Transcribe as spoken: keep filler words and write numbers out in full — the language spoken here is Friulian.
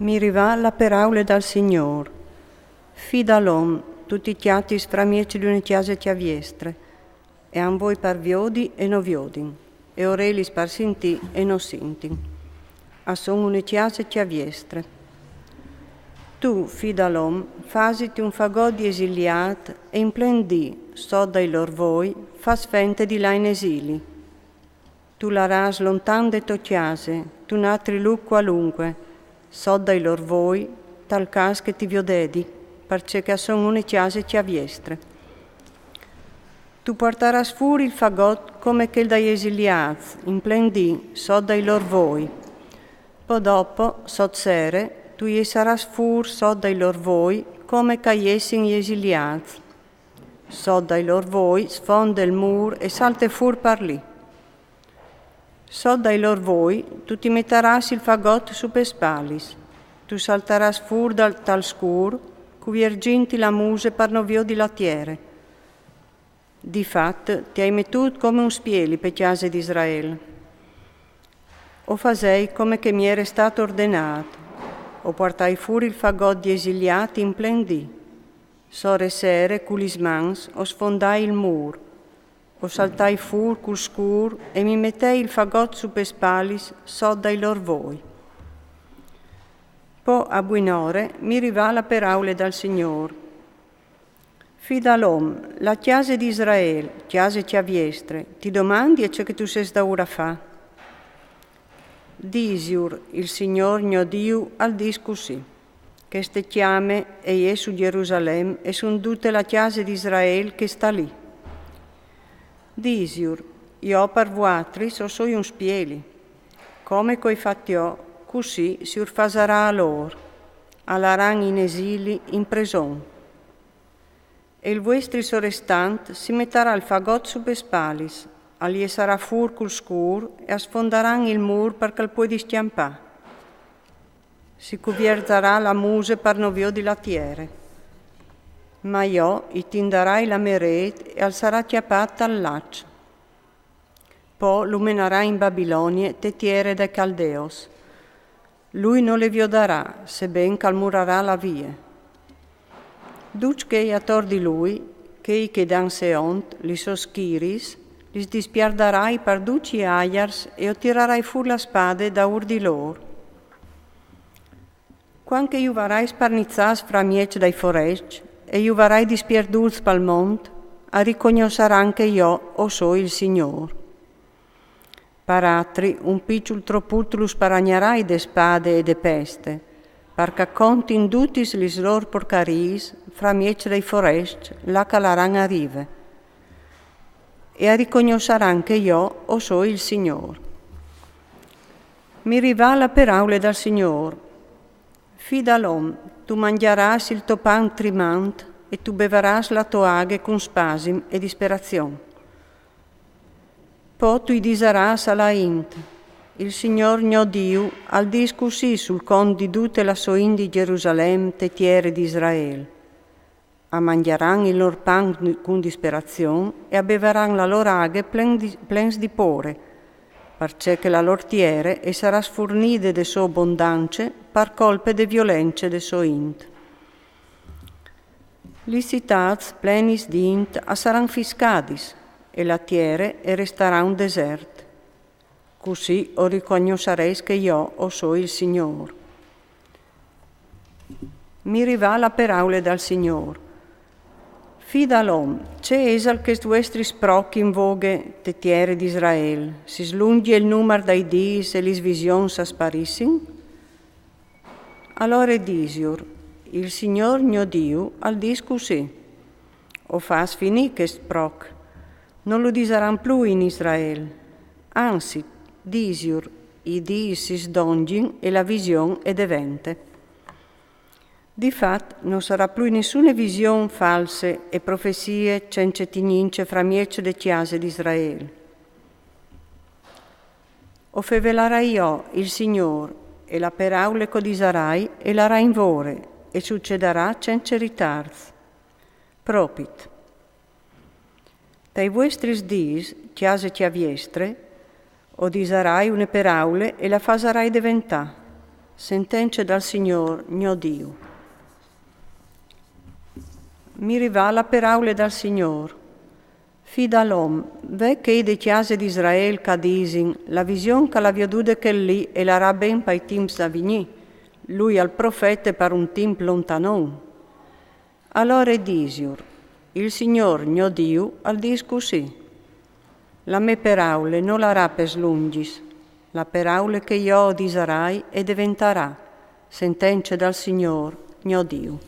Mi rivà la peraule dal Signôr. Fi dal om, tu ti cjatis framieç di une cjase cjaviestre, e a 'nd voi par viodi e no viodin, e orelis par sintî e no sintin. A son une cjase cjaviestre. Tu, fi dal om, fasiti un fagot di esiliât e in plen dì, sot dai lôr voi, fâs fente di lâ in esili. Tu larâs lontan de tô cjase, tun altri lûc cualunque, sot dai lôr voi, tal câs che ti viodedi, parcè che a son une cjase cjaviestre. Tu puartarâs fûr il fagot come chel dai esiliâts, in plen dì, sot dai lôr voi. Po dopo, sot sere, tu jesarâs fûr sot dai lôr voi, come che a jessin i esiliâts. Sot dai lôr voi, sfonde il mûr e salte fûr par li. Sot dai lôr voi, tu ti metarâs il fagot su pes spalis. Tu saltarâs fûr dal, tal scûr, cuvierzint la muse par no viodi la tiere. Di fat, ti ai metût come un spieli pe cjase di Israel. O fasei come che mi jere stât ordenât, o puartai fûr il fagot di esiliât in plen dì. Sore sere, cu lis mans, o sfondai il mûr, o saltai fûr cul scûr e mi metei il fagot su pes spalis sot dai lôr voi. Po a buinore mi rivà la peraule dal Signôr. Fi dal om, la cjase di Israel, cjase cjaviestre, ti domandie ce che tu sês daûr a fâ. Disiur, il Signôr gno Diu al dîs cussì: Cheste cjame e je su Gjerusalem e su dute la cjase di Israel che sta li. Disiur, jo par vuatris o soi un spieli. Come che o ai fat jo, cussì si ur fasarà a lôr. A laran in esili, in preson. E il vuestri sorestant si metarà il fagot su pes spalis, al jesarà fûr cul scûr e a sfondaran il mûr par che al puedi scjampâ. Si cuvierzarà la muse par no viodi la tiere. Ma jo i tindarai la me rêt e al sarà cjapât tal laç. Po lu menarai in Babilonie, te tiere dai Caldeos. Lui no le viodarà, seben che al murarà là vie. Ducj chei ator di lui, chei che dan seont, lis sôs schiris, lis dispiardarai par ducj i aiars e o tirarai fûr la spade daûr di lôr. Cuant che ju varai sparniçâts framieç dai forescj e ju varai dispierdûts pal mont, a ricognossaran che jo o soi il Signôr. Par atri, un piçul troput lu sparagnarai de spade e de peste, par che a contin dutis lis lôr porcariis framieç dai forescj là che a laran a rive. E a ricognossaran che jo o soi il Signôr. Mi rivà la peraule dal Signôr. Fi dal om, tu mangjarâs il to pan trimant e tu bevarâs la tô aghe cun spasim e disperazion. Po tu i disarâs a la int: Il Signôr gno Diu al dîs cussì sul cont di dute la sô int di Gjerusalem, te tiere di Israel. A mangjaran il lôr pan cun disperazion e a bevaran la lôr aghe plen di, plens di pôre, parcè che la lôr tiere e sarà sfurnide de sô bondance par colpe de violence de sô int. Lis citâts plenis di int a saran fiscadis, e la tiere e restarà un desert. Cussì o ricognossareis che jo o soi il Signôr. Mi rivà la peraule dal Signôr. Fi dal om, ce esal chest vuestri sproc in voghe te tiere di Israel? Si slungjie il numar dai dîs e lis visions a sparissin? Alore disiur: Il Signôr gno Diu al dîs cussì: O fâs finî chest sproc. No lu disaran plui in Israel. Anzit, disiur: I dîs si sdongjin e la vision e devente. Di fat, no sarà plui nissune vision false e profezie cence tignînce framieç de cjase di Israel. O fevelarai jo, il Signôr, e la peraule che o disarai e larà in vore, e sucedarà cence ritarts. Propit. Tai vuestris dîs, cjase cjaviestre, o disarai une peraule e la fasarai deventâ. Sentence dal Signôr, gno Diu. Mi rivà la peraule dal Signôr. Fi dal om, ve chei de cjase d'Israel ch'a disin: la vision ch'al à viodude chel li e larà ben pai timps da vignì, lui al profete par un timp lontanon. Alore disiur: il Signôr gno Diu al dîs cussì: La me peraule no larà pes lungjis, la peraule che jo disarai e deventarà sentence dal Signôr gno Diu.